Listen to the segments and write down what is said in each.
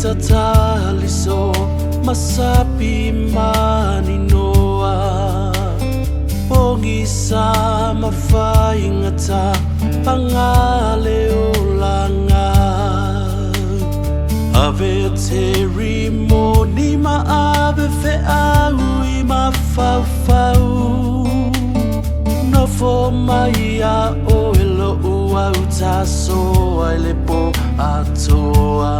Tataliso masapi maninoa Pongi sa mafaingata pangale olanga Ave te rimoni ma ave feau i mafaufau Nofo mai a oe lo'u au tasoa i le po atoa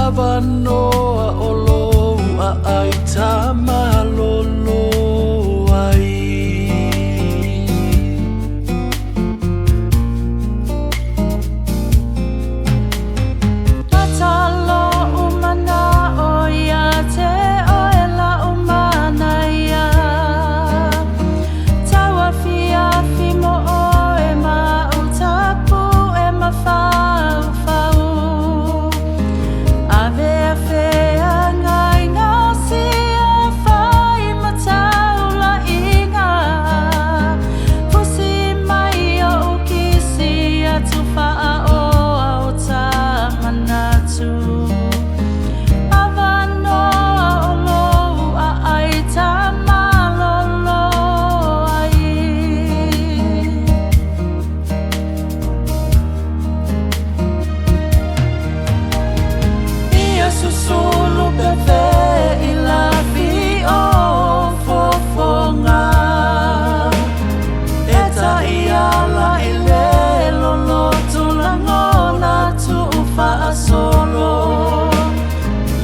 Avanoa o lou aai tamalolo ai. Talo umana o ia te oe la umana ia Taua fiafi mo oe ma utapu e mafaufau Ave a fea ngai ngā sia whai mataula inga Fusi mai o ukisi atu whaa o au tā manatu Avanoa o lou aai tā malolo ai. Ia susulu pepe i lafi o fofoga E ta'iala i le loloto lagona tu'ufaasolo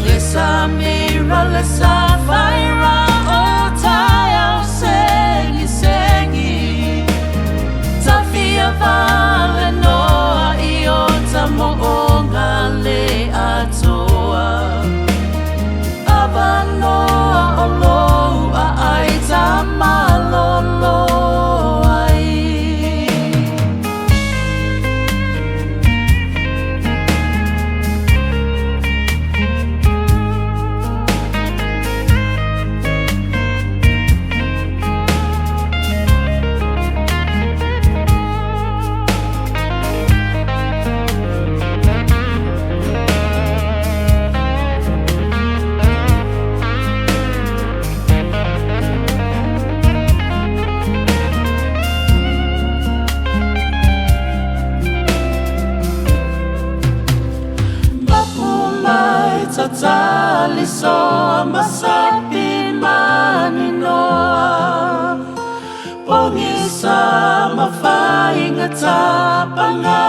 Le samira le safaira o taeao segisegi Tafia vale noa i o tamo'oga le atoa Avanoa o lou aai tamalolo ai. Mapu mai tatalisoa masapi maninoa Pogisa mafaigata pangale.